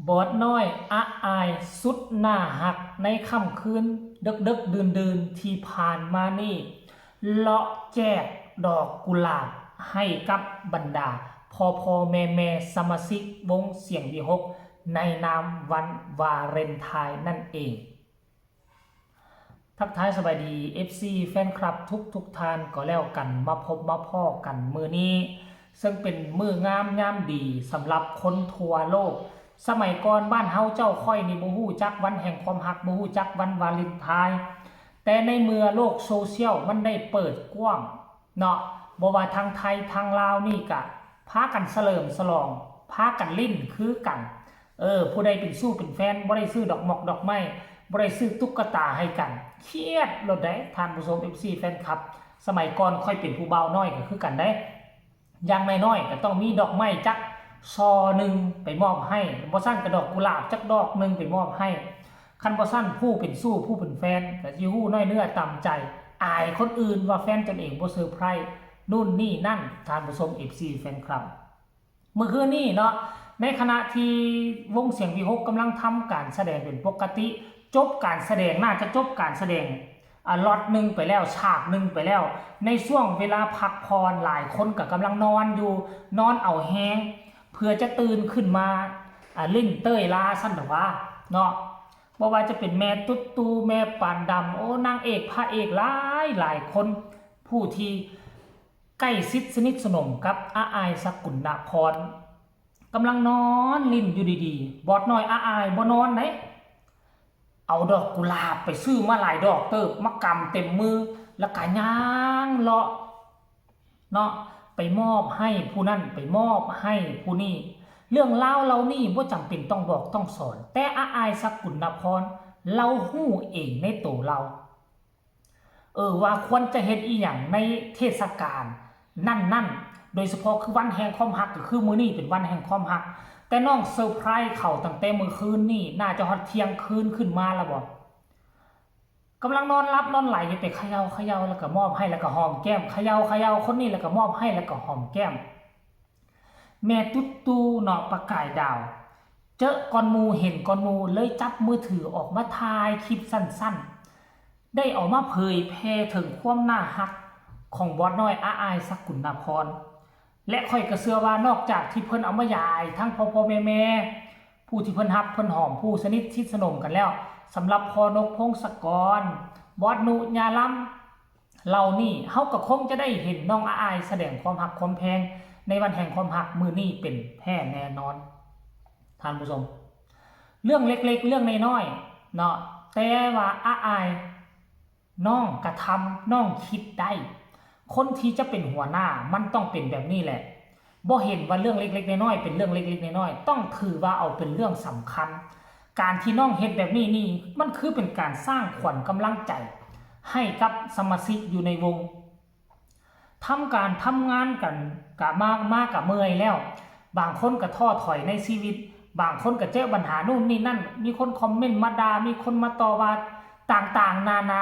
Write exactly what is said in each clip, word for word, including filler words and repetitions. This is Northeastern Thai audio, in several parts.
บอสน้อยอะอายสุดน่าฮักในค่ำคืนเดิกๆ ดื่นๆ ที่ผ่านมานี่ เลาะแจกดอกกุหลาบให้กับบรรดาพ่อๆ แม่ๆ สมาชิกวงเสียงวิหก ในนามวันวาเลนไทน์นั่นเอง ทักทายสบายดี เอฟซี แฟนคลับทุกๆ ท่านก็แล้วกัน มาพบมาพ้อกันมื้อนี้ ซึ่งเป็นมื้องามยามดีสำหรับคนทั่วโลก สมัยก่อนบ้านเฮาเจ้าข้อยนี่บ่ฮู้จักวันแห่งความฮัก บ่ฮู้จักวันวาเลนไทน์ แต่ในเมื่อโลกโซเชียลมันได้เปิดกว้างเนาะ บ่ว่าทางไทยทางลาวนี่กะพากันเฉลิมฉลอง พากันลิ้นคือกัน เออ ผู้ใดเป็นชู้เป็นแฟน บ่ได้ซื้อดอกหมอกดอกไม้ บ่ได้ซื้อตุ๊กตาให้กัน เครียดโลดเด้ ท่านผู้ชม เอฟซี แฟนคลับ สมัยก่อนข้อยเป็นผู้บ่าวน้อยก็คือกันเด้ อย่างน้อยๆ ก็ต้องมีดอกไม้จักซอหนึ่งไปมอบให้ บ่ซั้นก็ดอกกุหลาบจักดอกหนึ่งไปมอบให้ คันบ่ซั้นผู้เป็นชู้ผู้เป็นแฟนก็สิฮู้น้อยเนื้อต่ำใจ อายคนอื่นว่าแฟนตนเองบ่เซอร์ไพรส์ นู่นนี่นั่น ท่านผู้ชม เอฟซี แฟนคลับ มื้อคืนนี้เนาะ ในขณะที่วงเสียงวิหกกำลังทำการแสดงเป็นปกติ จบการแสดง น่าจะจบการแสดง อ่ะ ล็อตหนึ่งไปแล้ว ฉากหนึ่งไปแล้ว ในช่วงเวลาพักผ่อน หลายคนก็กำลังนอนอยู่ นอนเอาแฮง เพื่อจะตื่นขึ้นมา อ่ะ ลิ้นเต้ยลาซั่นดอกว่าเนาะ บ่ว่าจะเป็นแม่ตุ๊ดตู แม่ปานดำ โอ้ นางเอกพระเอกหลายหลายคน ผู้ที่ใกล้ชิดสนิทสนมกับอาอายสกุลนคร กำลังนอนลิ้นอยู่ดีๆ บอสน้อยอาอายบ่นอนเด้ เอาดอกกุหลาบไปซื้อมาหลายดอกเติบ มากำเต็มมือ แล้วก็ย่างเลาะเนาะ ไปมอบให้ผู้นั่น ไปมอบให้ผู้นี่ เรื่องราวเหล่านี้บ่จำเป็นต้องบอกต้องสอน แต่อาอายสกุลนคร เลาฮู้เองในโตเลา เออ ว่าควรจะเฮ็ดอีหยังในเทศกาลนั่นๆ โดยเฉพาะคือวันแห่งความฮัก ก็คือมื้อนี้เป็นวันแห่งความฮัก แต่น้องเซอร์ไพรส์เขาตั้งแต่มื้อคืนนี้ น่าจะฮอดเที่ยงคืนขึ้นมาแล้วบ่ กำลังนอนหลับนอนไหลอยู่ ไปเขย่าเขย่าแล้วก็มอบให้ แล้วก็หอมแก้ม เขย่าเขย่าคนนี้แล้วก็มอบให้ แล้วก็หอมแก้ม แม่ตุ๊ดตูเนาะ ประกายดาว เจอก่อนหมู่ เห็นก่อนหมู่ เลยจับมือถือออกมาถ่ายคลิปสั้นๆ ได้เอามาเผยแพร่ถึงความน่าฮักของบอสน้อยอาอายสกุลนคร และข้อยก็เชื่อว่านอกจากที่เพิ่นเอามายายทั้งพ่อๆ แม่ๆ ผู้ที่เพิ่นฮักเพิ่นหอม ผู้สนิทชิดสนมกันแล้ว สำหรับพ่อนกพงศกร บอสนุ ย่าลำ เหล่านี้ เฮาก็คงจะได้เห็นน้องอาอายแสดงความฮักความแพงในวันแห่งความฮักมื้อนี้เป็นแท้แน่นอน ท่านผู้ชม เรื่องเล็กๆ เรื่องน้อยๆ เนาะ แต่ว่าอาอาย น้องกระทำ น้องคิดได้ คนที่จะเป็นหัวหน้ามันต้องเป็นแบบนี้แหละ บ่เห็นว่าเรื่องเล็กๆ น้อยๆ เป็นเรื่องเล็กๆ น้อยๆ ต้องถือว่าเอาเป็นเรื่องสำคัญ การที่น้องเฮ็ดแบบนี้นี่ มันคือเป็นการสร้างขวัญกำลังใจให้กับสมาชิกอยู่ในวง ทำการทำงานกันกะมากมากะเมื่อยแล้ว บางคนก็ท้อถอยในชีวิต บางคนก็เจอปัญหานู่นนี่นั่น มีคนคอมเมนต์มาด่า มีคนมาต่อว่าต่างๆ นานา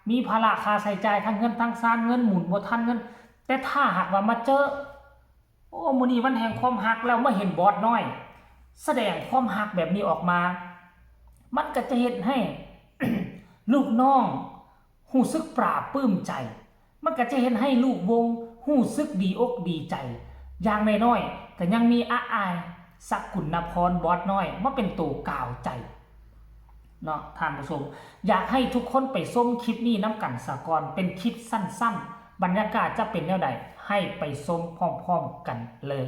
มีภาระค่าใช้จ่ายทั้งเฮือนทั้งซาน เงินหมุนบ่ทันเงิน แต่ถ้าหากว่ามาเจอ โอ้ มื้อนี้วันแห่งความฮักแล้วมาเห็นบอสน้อย แสดงความฮักแบบนี้ออกมา มันก็จะเฮ็ดให้ ลูกน้องรู้สึกปลาบปลื้มใจ มันก็จะเฮ็ดให้ลูกวงรู้สึกดีอกดีใจ อย่างน้อยๆ ก็ยังมีอาอาย สกุลนคร บอสน้อย มาเป็นตัวกาวใจ เนาะ ท่านผู้ชม อยากให้ทุกคนไปชมคลิปนี้นำกันสะก่อน เป็นคลิปสั้นๆ บรรยากาศจะเป็นแนวใด ให้ไปชมพร้อมๆ กันเลย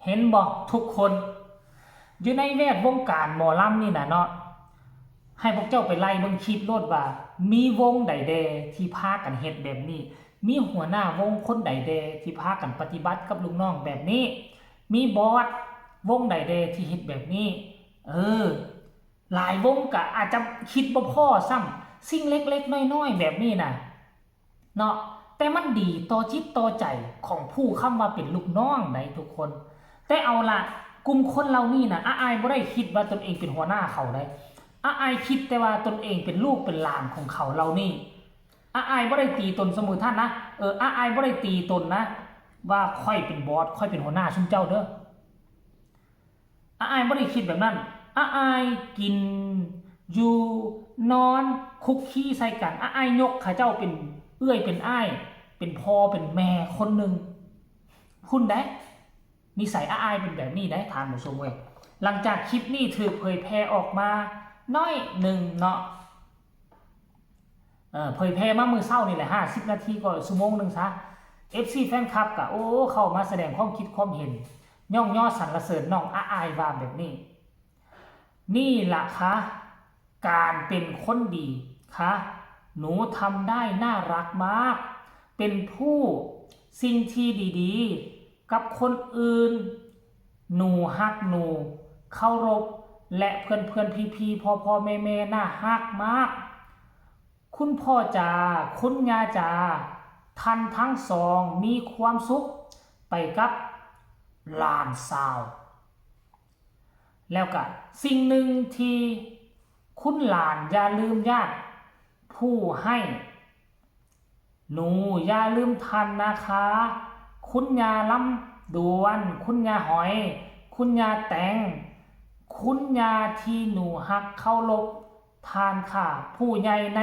เห็นบ่ทุกคน อยู่ในแวดวงการหมอลำนี่นะเนาะ ให้พวกเจ้าไปไล่เบิ่งคลิปโลดว่า มีวงใดแด่ที่พากันเฮ็ดแบบนี้ มีหัวหน้าวงคนใดแด่ที่พากันปฏิบัติกับลูกน้องแบบนี้ มีบอสวงใดแด่ที่เฮ็ดแบบนี้ เออ หลายวงก็อาจจะคิดบ่พ้อซ้ำ สิ่งเล็กๆน้อยๆแบบนี้นะ เนาะ แต่มันดีต่อจิตต่อใจของผู้คำว่าเป็นลูกน้องได้ทุกคน แต่เอาละ กลุ่มคนเหล่านี้นะ อาอายบ่ได้คิดว่าตนเองเป็นหัวหน้าเขาได้ อาอายคิดแต่ว่าตนเองเป็นลูกเป็นหลานของเขาเหล่านี้ อาอายบ่ได้ตีตนสมมุติท่านนะ เออ อาอายบ่ได้ตีตนนะ ว่าข้อยเป็นบอส ข้อยเป็นหัวหน้าซุมเจ้าเด้อ อาอายบ่ได้คิดแบบนั้น อาอายกิน อยู่ นอน คุกคีใส่กัน อาอายยกเขาเจ้าเป็นเอื้อยเป็นอ้าย เป็นพ่อเป็นแม่คนหนึ่ง พุ้นได้ นิสัยอาอายเป็นแบบนี้ได้ ท่านผู้ชมเว้ย หลังจากคลิปนี้ถูกเผยแพร่ออกมาน้อยหนึ่งเนาะ เออ เผยแพร่มามื้อเช้านี่แหละ ห้าสิบนาทีก็ชั่วโมงหนึ่งซะ เอฟซี แฟนคลับก็ โอ้ เข้ามาแสดงความคิดความเห็น ย่องยอสรรเสริญน้องอาอายว่าแบบนี้ นี่ล่ะคะ การเป็นคนดีคะ หนูทำได้น่ารักมาก เป็นผู้สิ่งที่ดีๆ กับคนอื่น หนูฮักหนู เคารพ และเพื่อนๆ พี่ๆ พ่อๆ แม่ๆ น่าฮักมาก คุณพ่อจ๋า คุณย่าจ๋า ท่านทั้งสองมีความสุขไปกับหลานสาว แล้วก็สิ่งหนึ่งที่คุณหลานอย่าลืมญาติผู้ให้ หนูอย่าลืมท่านนะคะ คุณย่าลำดวน คุณย่าหอย คุณย่าแตง คุณย่าที่หนูฮักเคารพท่านค่ะ ผู้ใหญ่ใน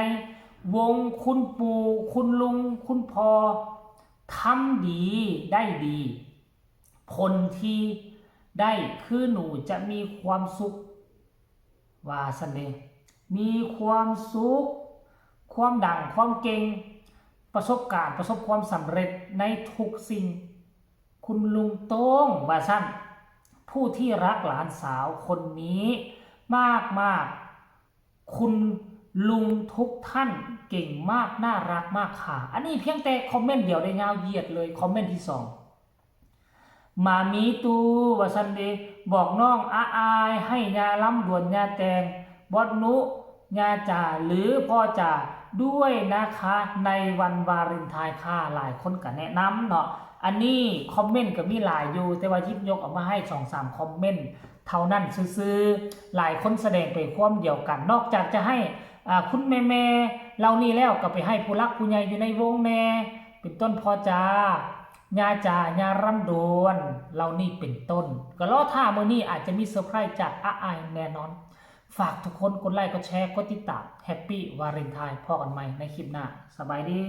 วง คุณปู่ คุณลุง คุณพ่อ ทำดีได้ดี ผลที่ได้คือหนูจะมีความสุข ว่าซั่นเด้ มีความสุข ความดัง ความเก่ง ประสบการณ์ ประสบความสำเร็จในทุกสิ่ง คุณลุงโต้ง ว่าซั่น ผู้ที่รักหลานสาวคนนี้มากๆ คุณลุงทุกท่านเก่งมาก น่ารักมากค่ะ อันนี้เพียงแต่คอมเมนต์เดียวได้ยาวเหยียดเลย คอมเมนต์ที่สอง หมามีตู ว่าซั่นเด้ บอกน้องอาอายให้ย่าลำดวนย่าแตง บอสนุ ย่าจ๋า หรือพ่อจ๋า ด้วยนะคะ ในวันวาเลนไทน์ค่ะ หลายคนก็แนะนำเนาะ อันนี้คอมเมนต์ก็มีหลายอยู่ แต่ว่าหยิบยกออกมาให้สองสามคอมเมนต์เท่านั้นซื่อๆ หลายคนแสดงไปความเดียวกัน นอกจากจะให้ อ่า คุณแม่ๆ เหล่านี้แล้วก็ไปให้ผู้หลักผู้ใหญ่อยู่ในวงแน่ เป็นต้นพ่อจ๋า ย่าจ๋า ย่าลำดวน เหล่านี้เป็นต้น ก็รอท่ามื้อนี้อาจจะมีเซอร์ไพรส์จากอาอายแน่นอน ฝากทุกคนกดไลค์ กดแชร์ กดติดตาม แฮปปี้วาเลนไทน์ พ้อกันใหม่ในคลิปหน้า สบายดี